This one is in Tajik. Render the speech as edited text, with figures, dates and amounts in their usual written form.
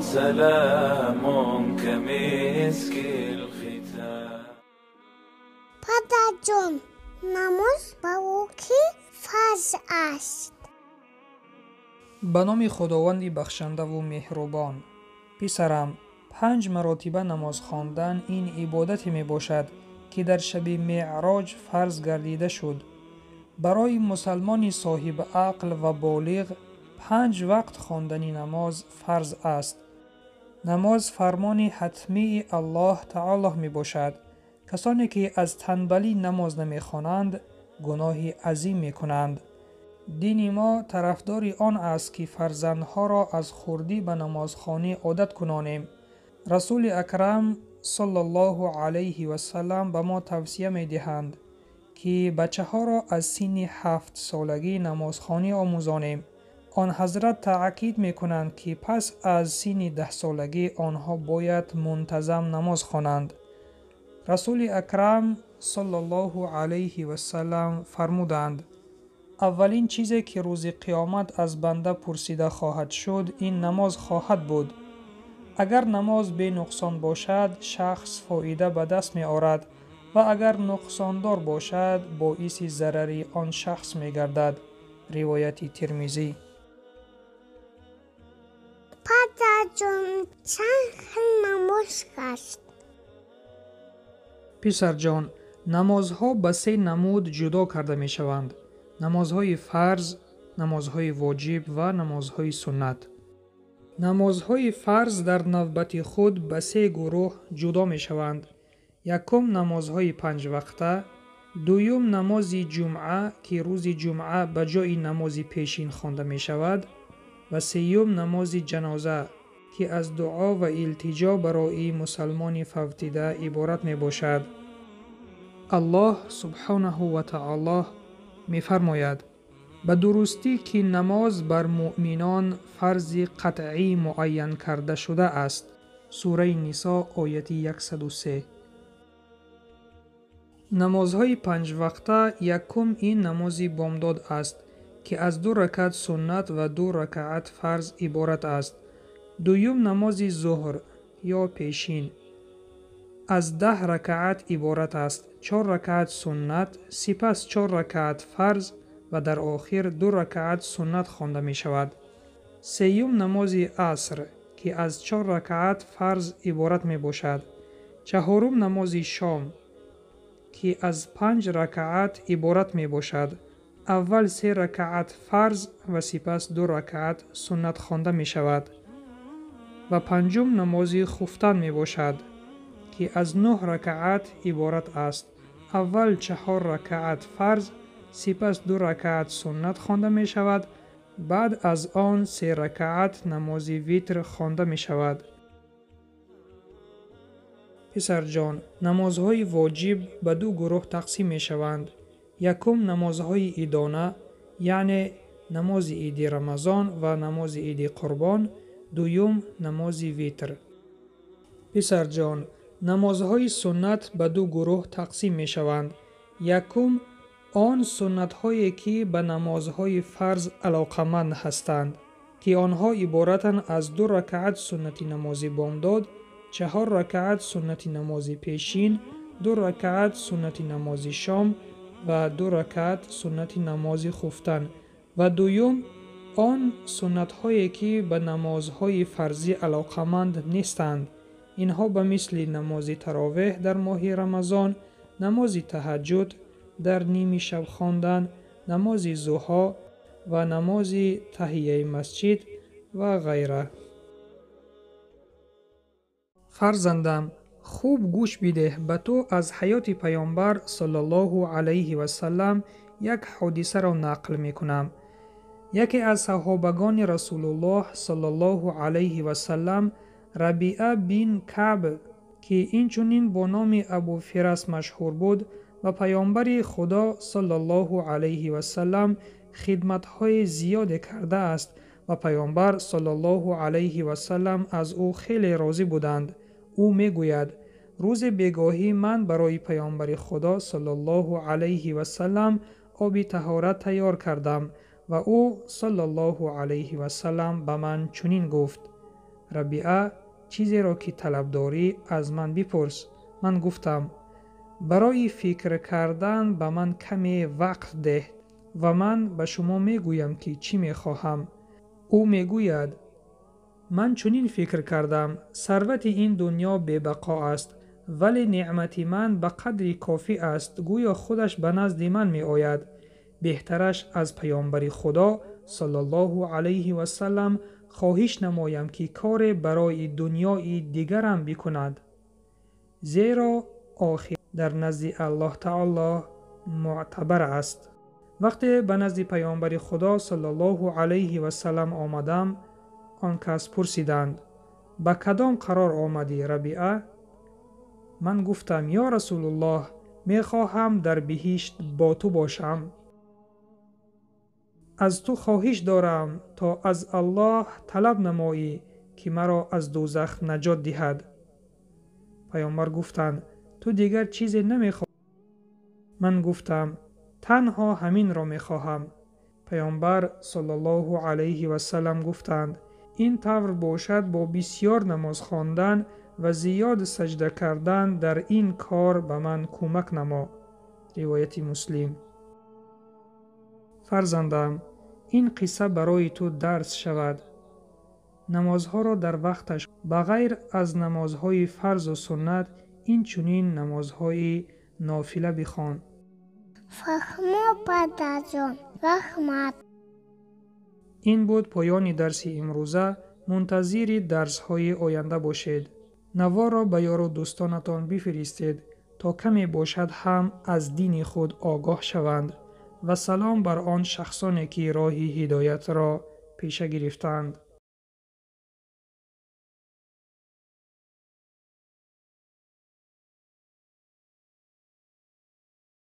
سلام كمسك الختام. Падарҷон, намоз ба ӯ кӣ фарз аст? Ба номи Худованди бахшандаву меҳрубон. Писарам, 5 маротиба намоз хондан ин ибодате мебошад, ки дар шаби Меъроҷ фарз гардида шуд. Барои мусалмони соҳиби ақл ва болиғ 5 вақт хондани намоз фарз аст. Намоз фармони ҳатмии Аллоҳ Таоло мебошад. Касоне ки аз танбалӣ намоз намехонанд, гуноҳи азим мекунанд. Дини мо тарафдори он аст, ки фарзандҳоро аз хурдӣ ба намозхонӣ одат кунонем. Расули Акрам саллаллоҳу алайҳи васаллам ба мо тавсия медиҳанд, ки бачаҳоро аз синни 7 солагӣ намозхонӣ омӯзонем. Он ҳазрат таъкид мекунанд, ки пас аз синни 10 солагӣ онҳо бояд мунтазам намоз хонанд. Расули Акрам саллаллоҳу алайҳи васаллам фармуданд: аввалин чизе ки рӯзи қиёмат аз банда пурсида хоҳад шуд, ин намоз хоҳад буд. Агар намоз бенуқсон бошад, шахс фоида ба даст меорад ва агар нуқсондор бошад, боиси зарари он шахс мегардад. Ривояти Тирмизӣ. Падарҷон, чанд хел намоз ҳаст? Писарҷон, намозҳо ба 3 намуд ҷудо карда мешаванд: намозҳои фарз, намозҳои воҷиб ва намозҳои суннат. Намозҳои фарз дар навбати худ ба 3 гурӯҳ ҷудо мешаванд. Якум, намозҳои панҷвақта, дуюм, намози ҷумъа, ки рӯзи ҷумъа ба ҷои намози пешин хонда мешавад, ва сеюм, намози ҷаноза, ки аз дуо ва илтиҷо барои мусалмони фавтида иборат мебошад. Аллоҳ субҳонаҳу ва таоло мефармояд: ба дурустӣ ки намоз бар муъминон фарзи қатъӣ муайян карда шуда аст. Сураи Нисо, ояти 103. Намозҳои панҷвақта якум ин намози бомдод аст, ки аз 2 ракат суннат ва 2 ракаат фарз иборат аст. Дуюм, намози зуҳр ё пешин аз 10 ракаат иборат аст: 4 ракаат суннат, сипас 4 ракаат фарз ва дар охир 2 ракаат суннат хонда мешавад. Сеюм, намози аср, ки аз 4 ракаат фарз иборат мебошад. Чаҳорум, намози шом, ки аз 5 ракаат иборат мебошад. Аввал 3 ракаат фарз ва сипас 2 ракаат суннат хонда мешавад. Ва панҷум, намози хуфтан мебошад, ки аз 9 ракаат иборат аст. Аввал 4 ракаат фарз, сипас 2 ракаат суннат хонда мешавад, баъд аз он 3 ракаат намози витр хонда мешавад. Писарҷон, намозҳои воҷиб ба 2 гурӯҳ тақсим мешаванд. Якум, намозҳои идона, яъне намози иди Рамазон ва намози иди Қурбон. Дуюм, намози витр. Писарҷон, намозҳои суннат ба 2 гурӯҳ тақсим мешаванд. Якум, он суннатҳое ки ба намозҳои фарз алоқаманд ҳастанд, ки онҳо иборатанд аз 2 ракаат суннати намози бомдод, 4 ракаат суннати намози пешин, 2 ракаат суннати намози шом ва 2 ракаат суннати намози хуфтан. Ва дуюм, он суннатҳое ки ба намозҳои фарзӣ алоқаманд нестанд. Инҳо ба мисли намози таровеҳ дар моҳи Рамазон, намози таҳаҷҷуд дар ними шаб хондан, намози зуҳо ва намози таҳияи масҷид ва ғайра. Фарзандам, хуб гӯш бидеҳ, ба ту аз ҳаёти Паёмбар саллаллоҳу алайҳи васаллам як ҳодисаро нақл мекунам. Яке аз саҳобагони Расулуллоҳ саллаллоҳу алайҳи васаллам, Рабиа бин Каъб, ки инчунин бо номи Абу Фирас машҳур буд, ба Паёмбари Худо саллаллоҳу алайҳи васаллам хидматҳои зиёде кардааст ва Паёмбар саллаллоҳу алайҳи васаллам аз ӯ хеле розӣ буданд. Ӯ мегӯяд: рӯзи бегоҳӣ ман барои Паёмбари Худо саллаллоҳу алайҳи васаллам оби таҳорат тайёр кардам ва ӯ саллаллоҳу алайҳи васаллам ба ман чунин гуфт: Рабиа, чизеро ки талаб дорӣ аз ман бипурс. Ман гуфтам: барои фикр кардан ба ман каме вақт деҳ ва ман ба шумо мегӯям ки чӣ мехоҳам. Ӯ мегӯяд: ман чунин фикр кардам, сарвати ин дунё бебақо аст, вале неъмати ман ба қадри кофӣ аст, гӯё худаш ба назди ман меояд. Беҳтараш аз паёмбари Худо саллаллоҳу алайҳи васаллам хоҳиш намоям ки коре барои дунёи дигарам бикунад, зеро охир дар назди Аллоҳ таоло муътабар аст. Вақте ба назди паёмбари Худо саллаллоҳу алайҳи васаллам омадам, он кас пурсиданд: ба кадом қарор омадӣ, Рабиа? Ман гуфтам: ё Расулуллоҳ, мехоҳам дар биҳишт бо ту бошам. Аз ту хоҳиш дорам то аз Аллоҳ талаб намоӣ ки маро аз дӯзах наҷот диҳад. Паёмбар гуфтанд: ту дигар чизе намехоҳӣ? Ман гуфтам: танҳо ҳаминро мехоҳам. Паёмбар саллаллоҳу алайҳи васаллам гуфтанд: ин тавр бошад бо бисёр намоз хондан ва зиёд саҷда кардан дар ин кор ба ман кӯмак намо. Ривояти Муслим. Фарзандам, ин қисса барои ту дарс шавад. Намозҳоро дар вақташ ба ғайр аз намозҳои фарзу суннат инчунин намозҳои нофила бихон. Фаҳмо, падарҷон, раҳмат. Ин буд поёни дарси имрӯза. Мунтазири дарсҳои оянда бошед. Наворро ба ёру дӯстонатон бифиристед, то каме бошад ҳам аз дини худ огоҳ шаванд. Ва салом бар он шахсоне ки роҳи ҳидоятро пеша гирифтаанд.